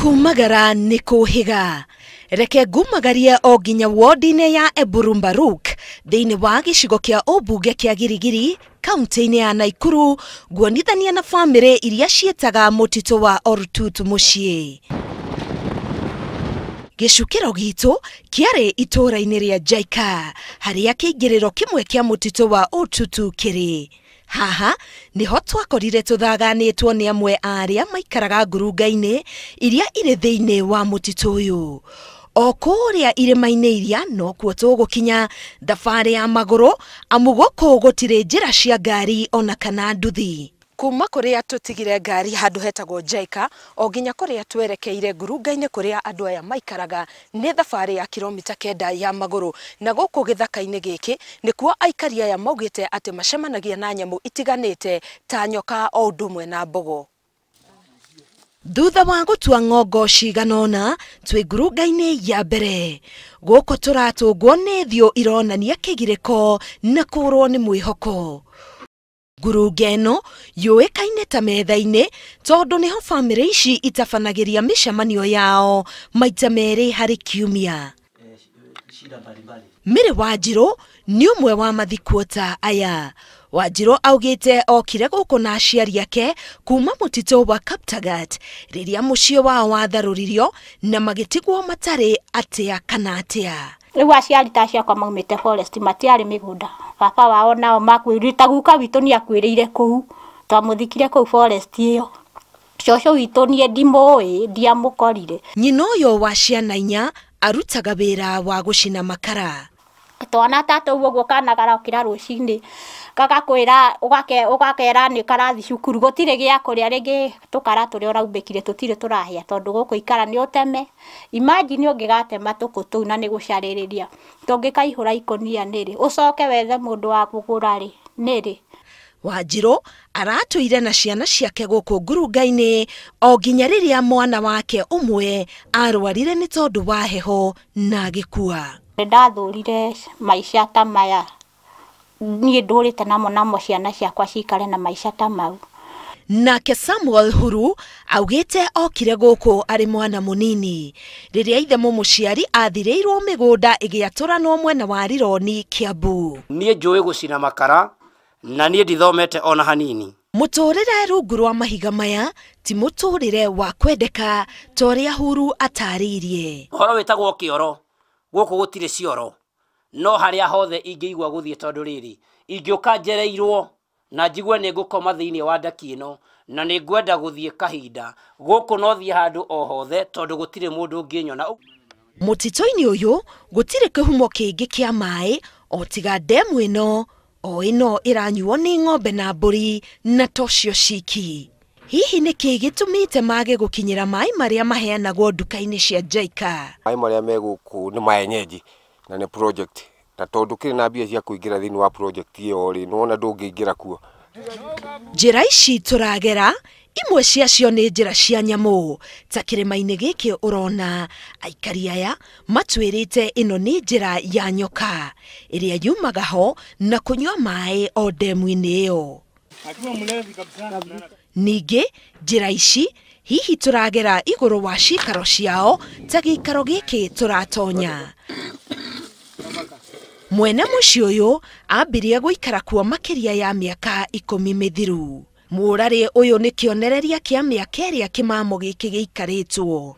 Kumagara nĩ kũhĩga. Reke ngumagarie o nginya wodi-inĩ ya Eburumbaruk thĩinĩ wa gĩcigo kĩa ũmbunge kĩa Girigiri kaunti-inĩ ya Naikuru nguonithania na bamĩrĩ iria ciĩtaga mũtitũ wa Ortut mũciĩ. Gĩcukĩro gitũ kĩarĩ itũũra-inĩ rĩa Jaika harĩa kĩingĩrĩro kĩmwe kĩa mũtitũ wa Otutu kĩrĩ. Haha niho twakorire tũthaganĩtwo nĩ amwe a arĩa maikaraga ngurunga-inĩ iria irĩ thĩinĩ wa mũtitũ ũyũ. O kũrĩa irĩma-inĩ iria nokuo tũgũkinya thabarĩ ya magũrũ amu gũkũ gũtirĩ njĩra cia ngari ona kana nduthi. Kuma kũrĩa tũtigire ngari handũ hetagwo Jaika o nginya kũrĩa twerekeire ngurunga-inĩ kũrĩa andũ aya maikaraga nĩ thabarĩ ya kilomita 9 ya magũrũ. Na gũkũ gĩthaka-inĩ gĩkĩ nĩkuo aikari aya maugĩte atĩ macemanagia na nyamũ itiganĩte ta nyoka o ũndũ ũmwe na mbogo. Thutha wa gũtua ng'ongo cigana ũna twĩ ngurunga-inĩ ya mbere. Gũkũ tũratũngwo nĩ thiũ ironania kĩgirĩko na kũrwo nĩ mwĩhoko. Ngurunga ĩno yũĩkaine ta metha-inĩ tondũ nĩho bamĩrĩ ici itabanagĩria mĩcemanio yao maita merĩ harĩ kiumia. Mary Wanjirũ nĩ ũmwe wa mathikuota aya. Wanjirũ augĩte okire gũkũ na aciari ake kuma mũtitũ wa Kaptagat rĩrĩa mũciĩ wao watharũririo na magĩtigwo matarĩ atĩa kana atĩa. Rĩu aciari ta acio akwa maumĩte forest matiarĩ mĩgũnda. Baba wao nao makuĩrĩire ta guka witũ nĩ akuĩrĩire kũu, twamũthikire kũu forest ĩyo. Cũcũ witũ niĩ ndimũĩ, ndiamũkorire. Nyina ũyũ wa ciana inya arutaga wĩra wa gũcina makara. Twana ta tũu ũguo kana karokĩra rũcinĩ gagakwĩra ũgakera nĩ karathi cukuru gũtirĩ gĩa kũrĩa rĩngĩ tũkara tũrĩa ũraumbĩkire tũtirĩ tũrahĩa tondũ gũkũ ikara nĩ ũteme. Imagine ũngĩgatema tũkũ tũu na nĩ gũcarĩrĩria tũngĩkaihũra ikũnia nĩrĩ ũcoke wethe mũndũ wa kũgũra rĩ nĩrĩ. Wanjirũ aratũire na ciana ciake gũkũ ngurunga-inĩ o nginya rĩrĩa mwana wake ũmwe arwarire nĩ tondũ wa heho na agĩkua. Ndathũrire maica ta maya niĩ ndũrĩte namo namo ciana ciakwa cikare na maica ta mau. Nake Samuel Huru augĩte okire gũkũ arĩ mwana mũnini rĩrĩa ithe mũmũciari athirĩirwo mĩgũnda ĩgĩatũranwo mwena wa Rironi Kiambu. Niĩ njũĩ gũcina makara na niĩ ndithomete ona hanini. Mũtũrĩre rungu rwa mahiga maya ti mũtũrĩre wa kwendeka ta ũrĩa Huru atarĩirie. Ũhoro wĩtagwo kĩoro gũkũ gũtirĩ cioro no harĩa hothe ingĩigua gũthiĩ tondũ rĩrĩ ingĩũka njereirwo na njigue nĩ ngũkoma thĩinĩ wa ndaki ĩno na nĩ ngwenda gũthiĩ kahinda gũkũ no thiĩ handũ o hothe tondũ gũtirĩ mũndũ ũngĩnyona. Mũtitũ-inĩ ũyũ gũtirĩ kĩhumo kĩngĩ kĩa maĩ o tiga ndemu ĩno o ĩno ĩranyuo nĩ ng'ombe na mbũri na tocio ciki. Hihi nĩ kĩĩ gĩtũmĩte mage gũkinyĩra maĩ marĩa maheanagwo nduka-inĩ cia Jaika? Maĩ marĩa me gũkũ nĩ ma enyeji na nĩ project na tondũ kĩrĩ na mbia cia kũingĩra thĩinĩ wa project ĩyo rĩ nĩwona ndũngĩingĩra kuo. Njĩra ici tũragera imwe ciacio nĩ njĩra cia nyamũ ta kĩrĩma-inĩ gĩkĩ ũrona aikari aya matwĩrĩte ĩno nĩ njĩra ya nyoka ĩrĩa yumaga ho na kũnyua maĩ o ndemu-inĩ ĩyo. Ningĩ njĩra ici hihi tũragera igũrũ wa cikaro ciao ta gĩikaro gĩkĩ tũratonya. Mwene mũciĩ ũyũ ambirie gũikara kuo makĩria ya mĩaka 10 mĩthiru. Mũrarĩ ũyũ nĩ kĩonereria kĩa mĩaka ĩrĩa kĩmamo gĩkĩ gĩikarĩtwo.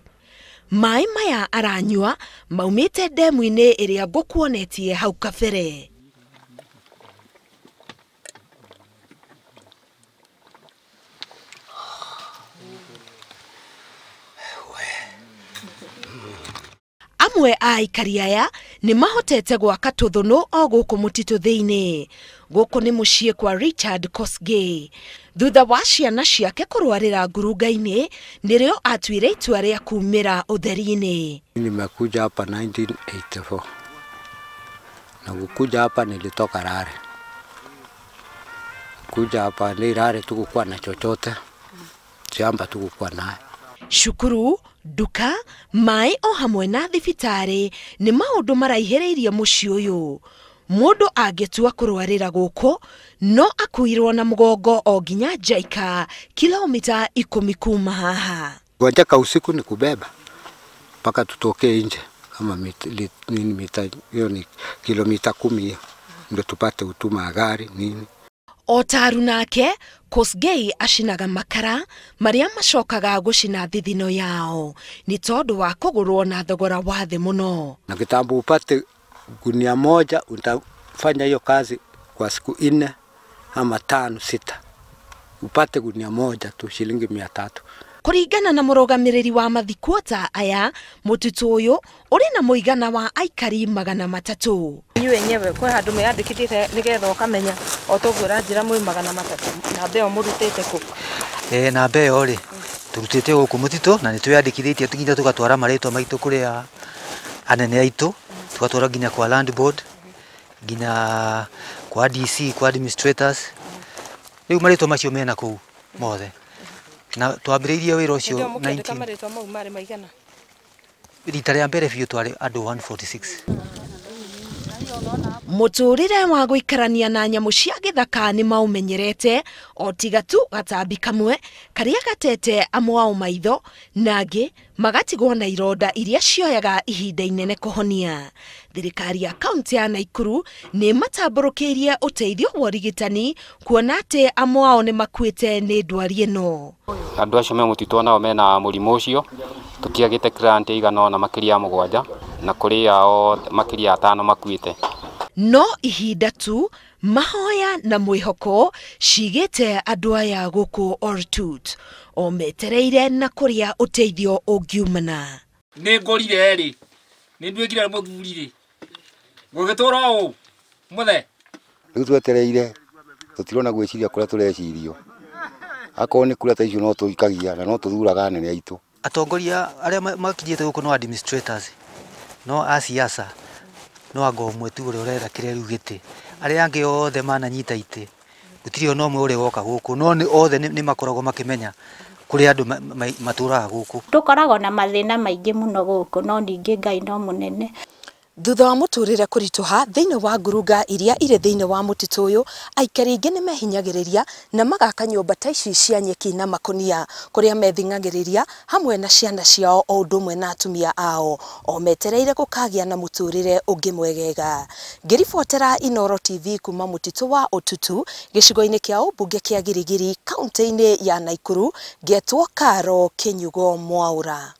Maĩ maya aranyua maumĩte ndemu-inĩ ĩrĩa ngũkuonetie hau kabere. Amwe a aikari aya nĩ mahotete gwaka tũthũnũ o gũkũ mũtitũ thĩinĩ. Gũkũ nĩ mũciĩ kwa Richard Kosgei. Thutha wa ciana ciake kũrwarĩra ngurunga-inĩ nĩrĩo atuire itua rĩa kumĩra ũtheri-inĩ. Nimekuja hapa 1984 na kukuja hapa nilitoka Rare. Kuja hapa ni Rare tukukuwa na chochote, shamba tukukuwa naye. Cukuru, nduka, maĩ o hamwe na thibitarĩ nĩ maũndũ maraihĩrĩirie mũciĩ ũyũ. Mũndũ angĩtua kũrwarĩra gũkũ no akuirwo na mũgongo o nginya Njaika kilomita 10 kuma haha. Gonjeka usiku ni kubeba mpaka tutokee nje kama mita hiyo ni kilomita 10 hiyo ndio tupate utuma gari nini. O ta nake Kosgei acinaga makara maria macokaga gucina thithino yao ni tondu wa kugurwo na thogora wa thi muno. Na kitambo upate gunia moja utafanya hiyo kazi kwa siku 4 ama 5 6, upate gunia moja tu shilingi 300. Kuringana na murugamiriri wa mathikuota aya, mutitu uyu uri na muigana wa aikari 300. Inyuĩ enyewe kwĩ handũ mwĩyandĩkithĩtie nĩgetha ũkamenya o toguo ũranjĩra mwĩ 300 namba ĩyo mũrutĩte kũ? Namba ĩyo rĩ tũrutĩte gũkũ mũtitũ na nĩ twĩyandĩkithĩtie nginya tũgatwara marĩtwa maitũ kũrĩ anene aitũ, tũgatwara nginya kwa land board, nginya kwa DC, kwa administrators. Rĩu marĩtwa macio mena kũu mothe. Na twambĩrĩirie wĩra ũcio 19 marĩtwa mau marĩ maigana? Rita rĩa mbere biũ twarĩ andũ 146. Mũtũrĩre wa gũikarania na nyamũ cia gĩthaka nĩ maũmenyerete o tiga tu gatambi kamwe karĩa gatete amwe ao maitho na angĩ magatigwo na ironda iria cioyaga ihinda inene kũhonia. Thirikari ya kaunti ya Naikuru nĩ matambũrũkĩirie ũteithio wa ũrigitani kuona atĩ amwe ao nĩ makuĩte nĩ ndwari ĩno. Andũ acio me mũtitũ nao mena mũrimũ ũcio, tũtiagĩte client igana ona makĩria ya 7 na kũrĩ ao makĩria ya 5 makuĩte. No ihinda tu mahoya na mwĩhoko cigĩte andũ aya gũkũ Ortut o metereire na kũrĩa ũteithio ũngiumana. Nĩ ngorire rĩ, nĩ nduĩkire mũthuri rĩ, gũgĩtũra ũũ mũthe. Rĩu twetereire tũtirona gwĩciria kũrĩa tũrecirio, akorwo nĩ kura ta icio no tũikagia na no tũthuraga anene aitũ. Atongoria arĩa makinyĩte gũkũ no administrators, no a siasa, no anga ũmwe tu ũrĩa ũretha kĩrĩa rĩu gĩtĩ. Arĩa angĩ othe mananyita itĩ, gũtirĩ ona ũmwe ũrĩ woka gũkũ, no nĩ othe nĩ makoragwo makĩmenya kũrĩa andũ matũraga gũkũ. Tũkoragwo na mathĩna maingĩ mũno gũkũ, no ningĩ Ngai no mũnene. Thutha wa mũtũrĩre kũritũha thĩinĩ wa ngurunga iria irĩ thĩinĩ wa mũtitũ ũyũ, aikari aingĩ nĩmehinyagĩrĩria na magaka nyũmba ta ici cia nyeki na makũnia kũrĩa mething'agĩrĩria hamwe na ciana ciao o ũndũ ũmwe na atumia ao o metereire gũkagĩa na mũtũrĩre ũngĩ mwegega. Ngĩribotera Inooro TV kuma mũtitũ wa Otutu gĩcigo-inĩ kĩa ũmbunge kĩa Girigiri kaunti-inĩ ya Naikuru, ngetwo Karo Kĩnyugo Mwaũra.